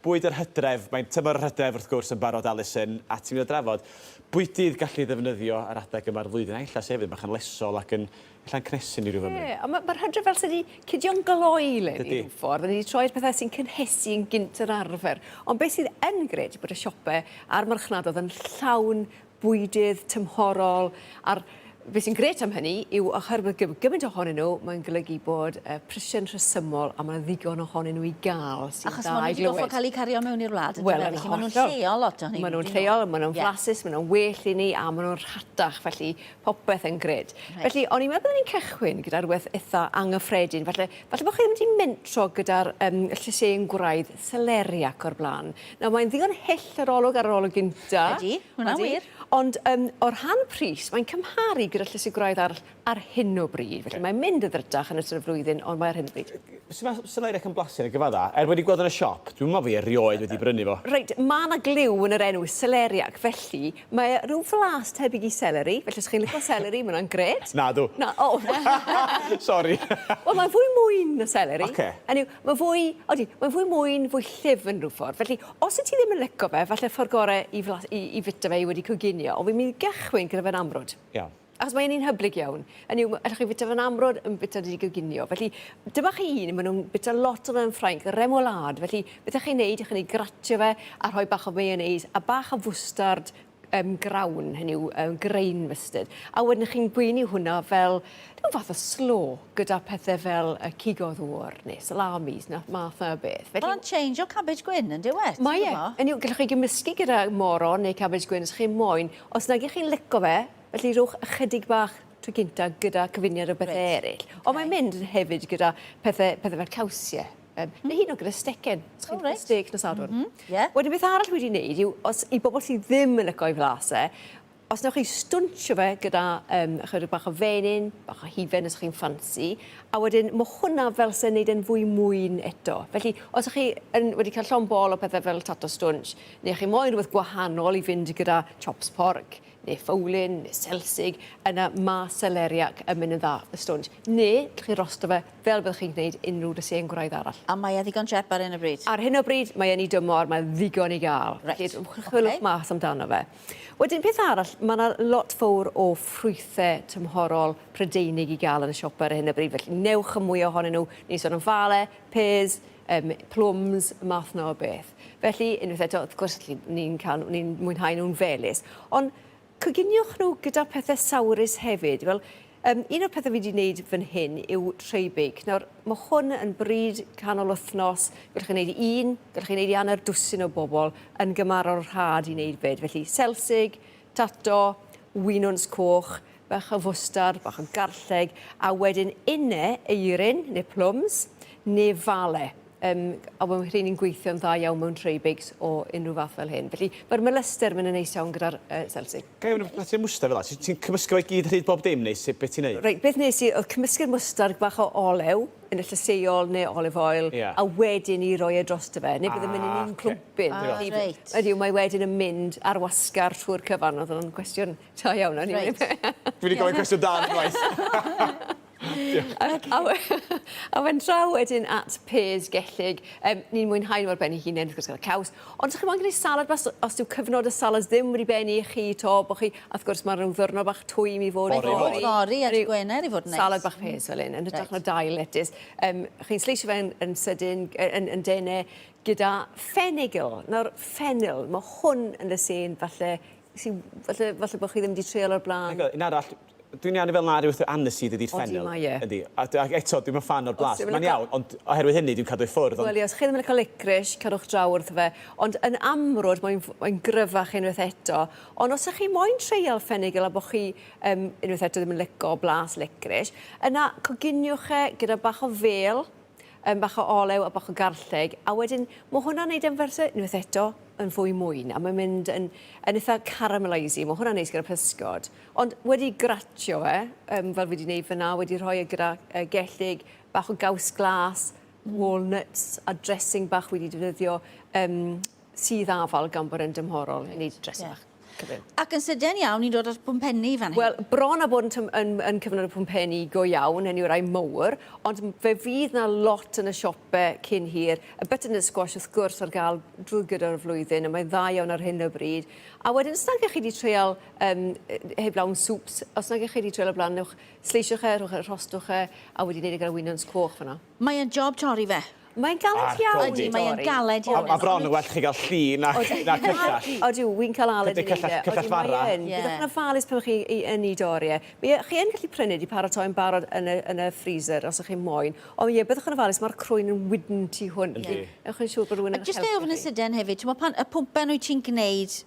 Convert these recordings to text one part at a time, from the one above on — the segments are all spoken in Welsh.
Bwyd yr hydref, mae'n tymor yr hydref wrth gwrs yn barod Alison, a ti'n mynd o drafod bwydydd gallu ddefnyddio ar adeg yma'r flwyddyn, a ella sydd hefyd bach yn lesol ac yn ella'n cnesu ni rhyw fymryn. Ie, a mae'r hydref fel sydd wedi cudio'n gloi leni rhyw ffordd, ni wedi troi'r pethau sy'n cynhesu yn gynt yr arfer. Ond beth sydd yn grêt yw bod y siopau a'r marchnadoedd yn llawn bwydydd tymhorol a'r Be sy'n grêt am hynny yw oherwydd gymaint ohonyn nhw, mae'n golygu bod y prisiau'n rhesymol a mae 'na ddigon ohonyn nhw i gael sy'n Achos dda maen i nhw wedi glywed. gorfod cael eu cario mewn i'r wlad, Wel, yndyfe? yn Felly maen nhw'n hollol. lleol lot ohonyn Maen nhw'n nhw. lleol, maen nhw'n Ie. flasus, maen nhw'n well i ni a maen nhw'n rhatach, felly popeth yn grêt. Reit. Felly, o'n i'n meddwl byddwn ni'n cychwyn gyda rhywbeth eitha anghyffredin, falle, falle bod chi ddim wedi mentro gyda'r um, llysieuyn gwraidd celeriac o'r blaen. Nawr, mae'n ddigon hyll yr olwg ar yr olwg gynta. Ydy, hwnna'n Ydy. wir. Ond um, o rhan pris, mae'n cymharu gyda llysiau gwraidd arall ar hyn o bryd. Felly mae'n mynd yn ddrytach yn ystod y flwyddyn, ond mae ar hyn o bryd. Sut mae celeriac yn blasu yn y gyfadda? Er wedi gweld yn y siop, dwi'm yn meddwl fi erioed wedi brynu fo. Reit, mae 'na gliw yn yr enw, celeriac, felly mae rhyw flas tebyg i seleri, felly os chi'n licio seleri, mae hwnna'n grêt. Nadw. Na, o! Sori. Wel, mae'n fwy mwyn na seleri. Ocê. Hynny yw, mae'n fwy, odi, mae'n fwy mwyn, fwy llyfn rhyw ffordd. Felly, os wyt ti ddim yn licio fe, falle'r ffordd gorau i flas, i, i fita fe yw wedi coginio, ond fi'n mynd i gychwyn gyda fe'n amrwd. Iawn. Achos mae'n un hyblyg iawn. Hynny yw, allwch chi fita fe'n amrwd, yn bita wedi goginio. Felly, dyma chi un, maen nhw'n bita lot o'n yn Ffrainc, remoulade. Felly, beth ych chi'n neud, ych chi'n ei gratio fe a rhoi bach o mayonnaise a bach o fwstard um, grawn, hynny yw um, grain mustard. A wedyn chi'n gweini hwnna fel rhyw fath o slo gyda pethau fel y cig o ddŵr neu salamis, na math o beth. Felly, Mae'n change o cabbage gwyn yn dyw e? Mae e. Hynny yw, gallwch chi gymysgu gyda moron neu cabbage gwyn os chi'n moyn. Os nag ych chi'n lico fe, felly rhowch ychydig bach tro gynta gyda cyfuniad o bethau reit. eraill. Okay. Ond mae'n mynd hefyd gyda pethau, pethau fel cawsiau. Um, mm. Neu hyd yn oed gyda stecen. Os chi'n oh, right. stec nos Sadwrn. Mm -hmm. yeah. Wedyn beth arall wedi wneud yw, os i bobl sydd ddim yn lyco i flasau, os newch chi stwnsio fe gyda um, ychydig bach o fenyn, bach o hufen os chi'n ffansi, a wedyn mae hwnna fel sy'n neud yn fwy mwyn eto. Felly, os ych chi yn, wedi cael llond bol o pethau fel tato stwnsh, neu chi moyn rhywbeth gwahanol i fynd gyda chops porc, neu ffowlyn, neu selsig, yna ma' celeriac yn mynd yn dda y stwnsh. Neu, gallwch chi rosto fe fel byddwch chi'n gwneud unrhyw lysieuen gwraidd arall. A mae e ddigon jep ar hyn o bryd? Ar hyn o bryd, mae yn 'i dymor, mae ddigon i gael. Reit. Felly, chwiliwch mas amdano fe. Wedyn, peth arall, ma' 'na lot fowr o ffrwythe tymhorol Prydeinig i gael yn y siope ar hyn o bryd, felly newch y mwya ohonyn nhw. Ni'n sôn am fale, pears, yym plums, y math 'na o beth. Felly, unwaith eto, wrth gwrs, ni'n cael, ni'n mwynhau nhw'n felys. Ond coginiwch nhw gyda pethau sawrus hefyd. Wel, um, un o'r pethau fi wedi gwneud fan hyn yw tray bake. Nawr, mae hwn yn bryd canol wythnos. Gallwch chi wneud un, gallwch chi wneud i hanner dwsin o bobl yn gymarol rhad i wneud fyd. Felly, selsig, tato, winwns coch, bach o fwstard, bach o garlleg, a wedyn une eirin neu plums neu fale. Yym, a mae rheini'n gweithio'n dda iawn mewn tray bakes o unrhyw fath fel hyn. Felly, mae'r melyster yn mynd yn neis iawn gyda'r uh, selsig. Ga i ofyn am y mwstard fel 'a? Ti'n cymysgu fo i gyd rhyd bob dim neu sut be' ti'n neud? Reit, beth nes i oedd cymysgu'r mwstard bach o olew yn y llysieuol neu olive oil, yeah. a wedyn i roi e drosto fe, neu bydde mynd yn un clwmpyn. Ah, reit. Ydy, mae wedyn yn mynd ar wasgar trwy'r cyfan. Oedd o'n gwestiwn da iawn. O'n Reit. Dwi wedi gofyn cwestiwn da unwaith. A, a, a wen draw wedyn at pears gellyg. Um, ni'n mwynhau nhw ar ben eu hunain, wrth gwrs, gyda caws. Ond os chi'n moyn gwneud salad bas, os dyw cyfnod y salads ddim wedi bennu i chi to, bod chi, a wrth gwrs mae rhyw ddwrnod bach twym i fod Fory. Fory, fory a dy Gwener i fod yn neis. Salad bach pears fel un, yn hytrach na dail letys. Um, chi'n sleisio fe yn, yn sydyn, yn, yn dene, gyda ffenigl. Nawr, ffenil, mae hwn yn lysien falle sy falle falle bo' chi ddim 'di treial o'r bla'n. Nag o, un arall, dwi'n iawn i fel 'na ryw fath o aniseed ydi ffenil. Odi mae e. Yndi. A d- ac eto dwi'm yn ffan o'r blas. Mae'n iawn, ond oherwydd hynny dwi'n cadw i ffwrdd ond... Wel ie, os chi ddim yn lico licorice, cadwch draw wrtho fe. Ond yn amrwd mae'n f- mae'n gryfach unwaith eto. Ond os 'ych chi moyn treial ffenigl a bo' chi yym unwaith eto ddim yn lico blas licorice, yna coginiwch e gyda bach o fêl, yym bach o olew a bach o garlleg, a wedyn ma' hwnna'n neud e'n ferse- unwaith eto, yn fwy mwyn, a mae'n mynd yn yn itha caramelisey, ma' hwnna'n neis gyda pysgod. Ond wedi gratio fe, yym fel fi 'di neud fyn 'na, wedi rhoi e gyda yy gellyg, bach o gaws glas, walnuts a dressing bach wedi defnyddio yym sudd afal gan bod e'n dymhorol i neud dressing bach. Cyflym. Ac yn sydyn iawn, ni'n dod at bwmpenni fan hyn. Wel, bron a bod yn, yn, yn cyfnod y pwmpenni go iawn, hynny yw rai mowr, ond fe fydd na lot yn y siope cyn hir. Y butternut squash wrth gwrs ar gael drwy gyda'r flwyddyn, a mae'n dda iawn ar hyn o bryd. A wedyn, os nag ych chi wedi treial um, heblaw soups, os nag ych chi wedi treial o blaen, newch sleisiwch e, rhowch e, rhostwch e, a wedi wneud e gyda winwns coch fan'na. Mae e'n job torri fe. Mae'n galed iawn Ydy, mae e'n galed iawn. Mae bron yn well chi gael lli na, na cyllell. Odi, wy'n cael aled yn cyllell, cyllell fara. Odi, mae yn. Byddwch yn ofalus pan chi yn ei dorri e. Chi yn gallu prynu di paratoi yn barod yn y, yn y freezer os ych chi'n moyn. Ond ie, byddwch yn ofalus, mae'r crwyn yn wydn tu hwnt. Yndi. Ewch yn siŵr bod rhywun yn Jyst gael ofyn yn sydyn hefyd, ti'n pan, y pwmpen wyt ti'n gwneud,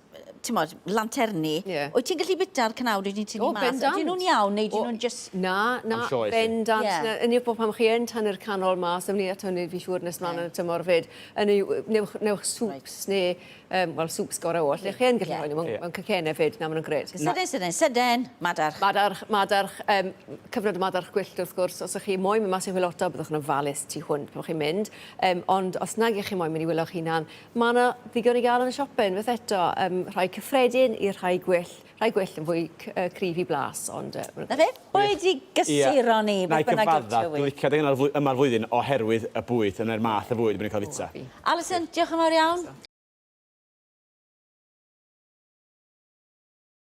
ti'n modd, lanterni, Ie. wyt ti'n gallu bita'r cnawd wyt ti'n tynnu O, mas? bendant. Ydyn nhw'n iawn, neu ydyn O, nhw'n just... Na, na, Am sioe, ti. bendant. Ie. Na, Yn yw'r pan chi yn tynnu'r canol mas, ymwneud at hynny, fi'n siŵr nes mlaen yn y tymor fyd, yn yw, newch, newch soups neu, um, wel, soups gorau oll. Neu chi yn gallu Ie. rhoi nhw mewn, Ie. mewn cacennau fyd, na, maen nhw'n gret. Sydyn, sydyn, sydyn, madarch. Madarch, madarch, um, cyfnod y madarch gwyllt wrth gwrs, os ych chi moyn mynd mas i chwilota, byddwch yn ofalus tu hwnt pan chi'n mynd. Um, ond os nag ych chi moyn mynd i wylo eich hunan, Mae yna ddigon i gael yn y siope, unwaith eto. Um, rhai cyffredin i'r rhai gwyll. Rhai gwyll yn fwy cryf i blas, ond... Uh, Na fe, bwyd i gysuro ni, Na i beth bynnag yw'r gyfadda, dwi'n tywydd. licio deg yma'r flwyddyn oherwydd y bwyd, yna'r math o fwyd mae'n cael fita. Alison, diolch yn fawr iawn.